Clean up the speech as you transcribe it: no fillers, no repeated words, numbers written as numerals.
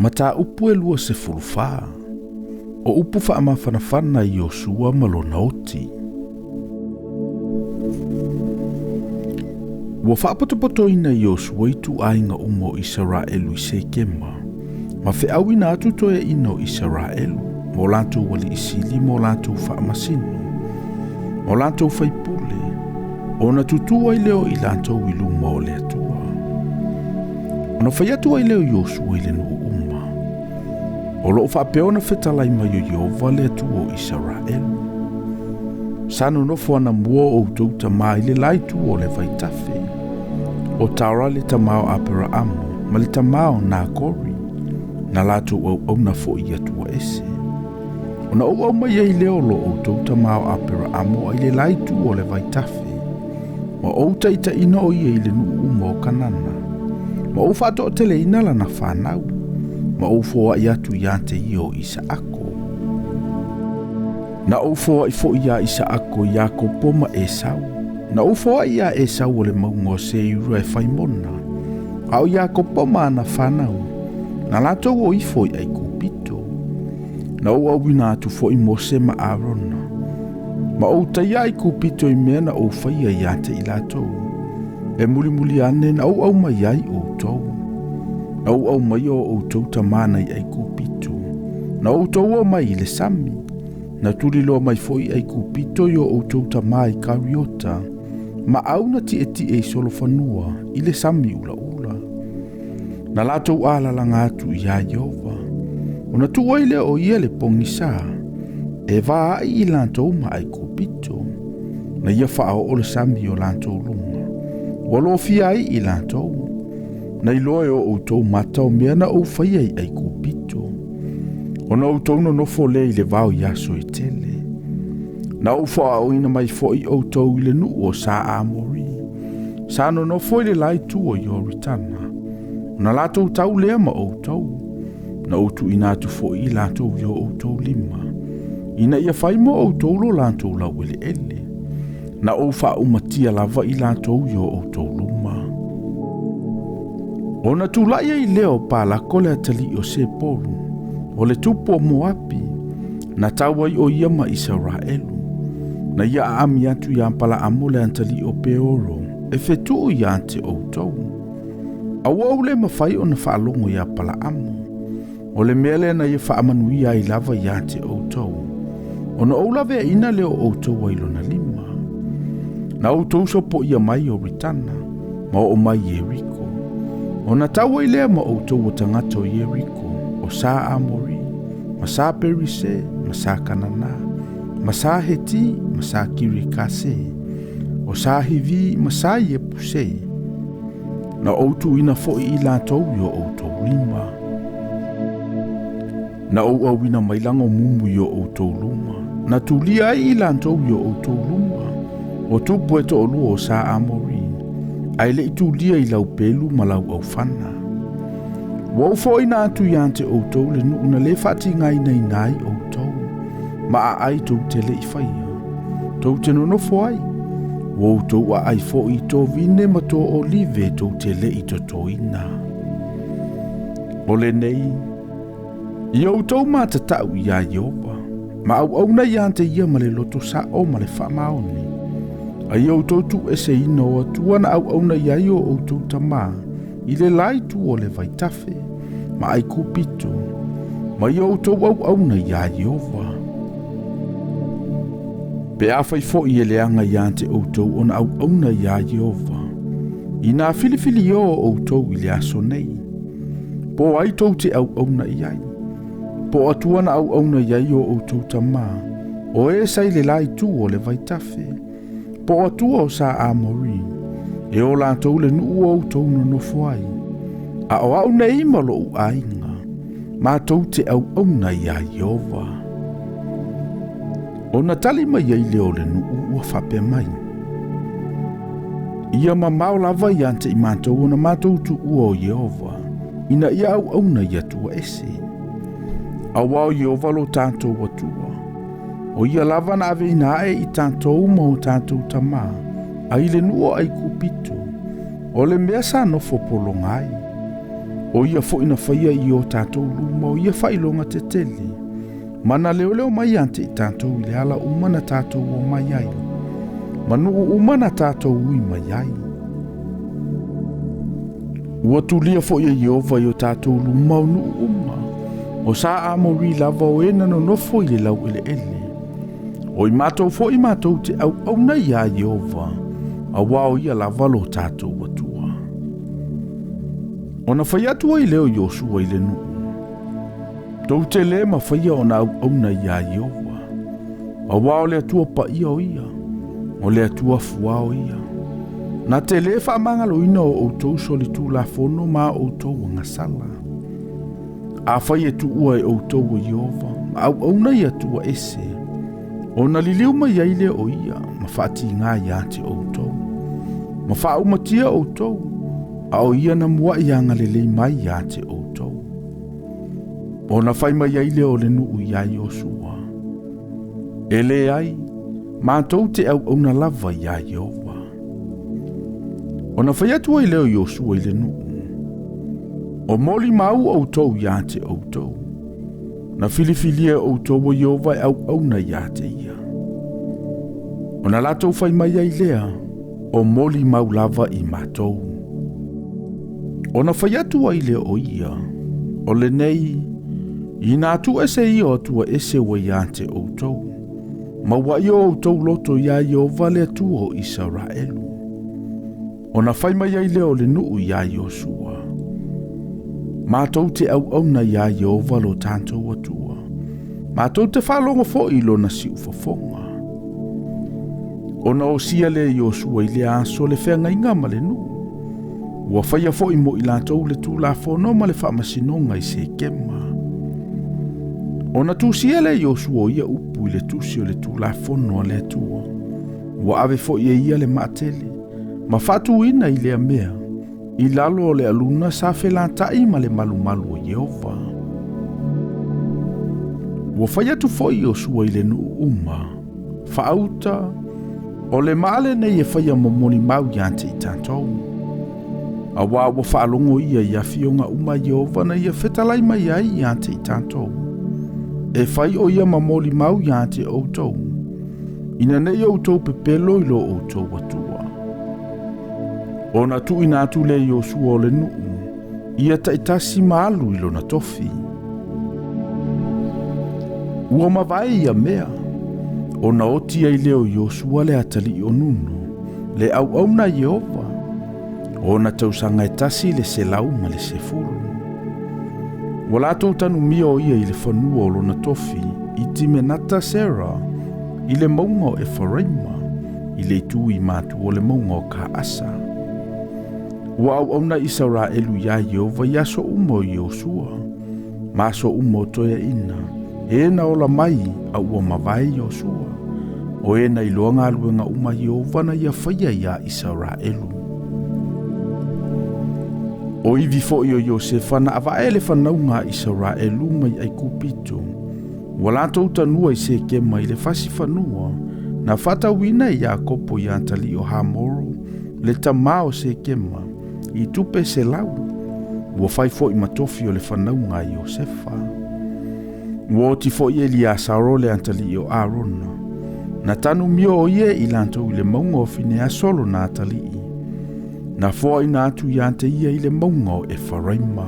Mataupu e 24. O upu faamafanafana i Iosua ma lona oti. Ua faapotopotoina e Iosua ituaiga uma o Isaraelu i Sekema, ma feauina atu toeaiina o Isaraelu, ma o latou alii sili ma o latou faamasino, ma o latou faipule, ona tutū ai lea o i latou i luma o le Atua. Ona fai atu ai lea o Iosua i le nuu uma, O lo o faapea ona fetalai mai o Ieova le Atua o Isaraelu. Sa nonofo anamua o outou tamā i le la itu o le vaitafe, o Tara le tamā o Aperaamo ma le tamā o Nakori, na latou auauna foi i atua ese. Ona ou aumai ai lea o lo outou tamā o Aperaamo ai le la itu o le vaitafe, ma ou taitaiina o ia i le nuu uma o Kanana, ma ou faatoateleina lana fanau, ma ou foai atu ia te ia o Isaako. Na ou foai foi iā Isaako, Iakopo ma Esau. Na ou foai iā Esau o le mauga o Seira e fai mona, a o Iakopo ma ana fanau, na latou o ifo i Aikupito. Na ou auina atu foi Mose ma Arona, ma ou taia Aikupito i mea na ou faia ia te i latou, e mulimuli ane na ou aumai ai outou. Na ou aumaia o outou tamā nai Aikupito, na outou o mai i le sami, na tuliloa mai foi Aikupito i o outou tamā i Kariota, ma au na tietie i solofanua i le sami ulaula. Na latou alalaga atu iā Ieova, ona tuu ai lea o ia le pogisa, e vaai i latou ma Aikupito, na ia faaoo le sami i o latou luga, ua lofia ai i latou. Na iloa e o outou mata o mea na ou faia i Aikupito, ona outou nonofo lea i le vao i aso e tele. Na ou faaooina mai foi outou i le nuu o Sa Amori, sa nonofo i le la itu o Ioritana, ona latou tau lea ma outou. Na ou tuuina atu foi i latou i o outou lima, ina ia fai mo outou lo latou laueleele. Na ou faaumatia lava i latou i o outou luma. Ona tulai ai lea o Palako le atalii o Sepolu, o le tupu o Moapi, na tau ai o ia ma Isaraelu. Na ia aami atu iā Palaamo le atalii o Peoro, e fetuu ia te outou. A ua ou le mafai ona faalogo iā Palaamo, o le mea lea na ia faamanuia ai lava ia te outou, ona ou laveaina lea o outou ai lona lima. Na outou sopoia mai Ioritana, ma oo mai Ieriko. Ona tau ai lea ma outou o tagata o Ieriko, o sa Amori, ma sa Perise, ma sa Kanana, ma sa Heti, ma sa Kirikase, o sa Hivi, ma sa Iepuse. Na ou tuuina foi i latou i o outou lima. Na ou auina mai lago mumu i o outou luma, na tulia ai i latou i o outou luma, o tupu e toalua o sa Amori, ae le i tulia i lau pelu ma lau aufana. Ua ou foaina atu ia te outou le nuu na le faatigainaina ai outou, ma aai tou te le i faia, tou te nonofo ai, ua outou aai foi i to vine ma to olive tou te le i totoina. O lenei, ia outou matatau iā Ieova, ma auauna ia te ia ma le loto sa'o ma le faamaoni, a ia outou tuueseina o Atua na auauna i ai o outou tamā i le la itu o le vaitafe ma Aikupito, ma ia outou auauna iā Ieova. Pe afai foi e leaga ia te outou ona auauna iā Ieova, inā filifili o outou i le aso nei, po o ai tou te auauna i ai, po o Atua na auauna i ai o outou tamā, o e sa i le la itu o le vaitafe, po o Atua o sa Amori, e o latou le nuu o outou nonofo ai. A o au nei ma lo'u aiga, matou te auauna iā Ieova. Ona tali mai ai lea o le nuu ua faapea mai, Ia mamao lava ia te i matou ona matou tuua o Ieova, ina ia auauna i Atua ese. Auā o Ieova lo tatou Atua, o ia lava na aveina ae i tatou ma o tatou tamā, ai le nuu o Aikupito, o le mea sa nofo pologa ai. O ia foʻi na faia i o tatou luma o ia faailoga tetele, ma na leoleo mai ia te i tatou i le ala uma na tatou o mai ai, ma nuu uma na tatou ui mai ai. Ua tulia foʻi e Ieova i o tatou luma o nuu uma, o sa Amori lava o e na nonofo i le laueleele. O i matou foʻi matou te auauna iā Ieova, auā o ia lava lo tatou Atua. Ona fai atu ai lea o Iosua i le nuu, tou te lē mafaia ona auauna iā Ieova, auā o le Atua paia o ia, o le Atua fuā o ia. Na te lē faamagaloina o outou solitulafono ma a outou agasala. Afai e tuua e outou o Ieova ma auauna i atua ese, ona liliu mai ai lea o ia ma faatigā iā te outou, ma faaumatia outou, a o ia na muaʻi agalelei mai iā te outou. Ona fai mai ai lea o le nuu iā Iosua, e leai, matou te auauna lava iā Ieova. Ona fai atu ai lea o Iosua i le nuu, o molimau outou iā te outou, na filifilia e outou o Ieova e auauna iā te ia. Ona latou fai mai ai lea, o molimau lava i matou. Ona fai atu ai lea o ia, o lenei, ina tuuese ia o atua ese ua iā te outou, ma ua ia o outou loto iā Ieova le Atua o Isaraelu. Ona fai mai ai lea o le nuu iā Iosua, matou te auauna iā Ieova lo tatou Atua, matou te faalogo foʻi i lona siufofoga. Ona osia lea e Iosua i lea aso le feagaiga ma le nuu, ua faia foʻi mo i latou le tulafono ma le faamasinoga i Sekema. Ona tusia lea e Iosua o ia upu i le tusi o le tulafono a le Atua, ua ave foʻi e ia le maatele, ma faatuina i lea mea, i lalo o le aluna sa felataʻi ma le malumalu o Ieova. Ua fai atu foʻi Iosua i le nuu uma, faauta, o le maa lenei e faia mo molimau iā te i tatou. Auā ua faalogo ia i afioga uma a Ieova na ia fetalai mai ai iā te i tatou. E fai o ia ma molimau iā te outou, ina neʻi outou pepelo i lo outou Atua. Ona tuuina atu lea e Iosua o le nuu, ia taitasi ma alu i lona tofi. Ua mavae ia mea, ona oti ai lea o Iosua le atalii o Nuno, le auauna a Ieova, ona tausaga e 110. Ua latou tanumia o ia i le fanua o lona tofi, i Timenata Sera, i le mauga o Efaraima, i le itu i matu o le mauga o Kaasa. Ua auauna Isaraelu iā Ieova i aso uma o Iosua, ma aso uma o toeaina, e na ola mai a ua mavae Iosua, o e na iloa galuega uma a Ieova na ia faia iā Isaraelu. O ivi foʻi o Iosefa na avae le fanauga a Isaraelu mai Aikupito, ua latou tanua i Sekema i le fasi fanua, na faatauina e Iakopo iā atalii o Hamoro, le tamā o Sekema, i tupe 100, ua fai foʻi ma tofi o le fanauga a Iosefa. Ua oti foʻi Eliasaro le atalii o Arona, na tanumia o ia e i latou i le mauga o Fineaso lona atalii, na foaina atu iā te ia i le mauga o Efaraima.